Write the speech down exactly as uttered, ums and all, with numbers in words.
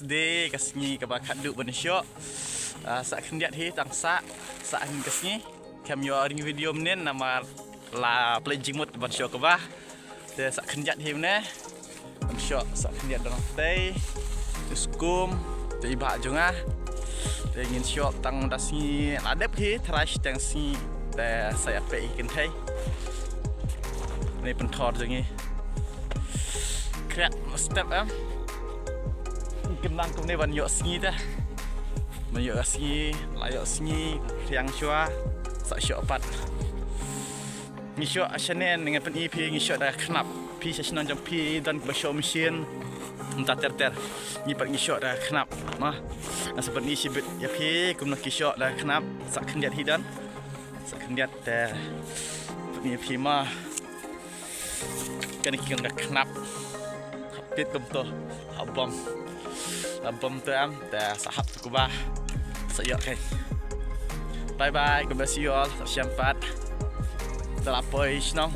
Dei ka sngi kaba khatduh ban shoh. Ah, sa khyndiat hi tang sa, sa hynnin ka sngi. Kam ïoh ring video mynnin namar la pynleit jingmut ban shoh kaba. Te sa khyndiat hi mynne. Ban shoh sa khyndiat dang tei. Te skum, te i bah jong nga. Te ngin shoh tang da sngi la dep hi, tharai shiteng sngi. Te sa ïa peit hi kynthei. Ni pynthor jong ngi. Khreh step em. Kynlang kumne ban ïoh sngi te. Ban ïoh sngi, la ïoh sngi, thiang shuwa, sa shoh pat. Ngi shoh shane, ngi pyni phi ngi shoh da khnap. Phi sha shnong jong phi don ba shoh machine. Mynta ter ter. Ngi pat ngi shoh da khnap. Ma. Nga sa pyni shibit ïa phi kumno ki shoh da khnap. Sa khyndiat hi don. Sa khyndiat te. Pyni phi ma. Kane ki kong ka khnap. Hapit kumto. Habom. Habom to em. Te sa hap to kaba. Sa ïoh kai. Bye bye. God bless you all. Sa shem pat. Te la poi shnong.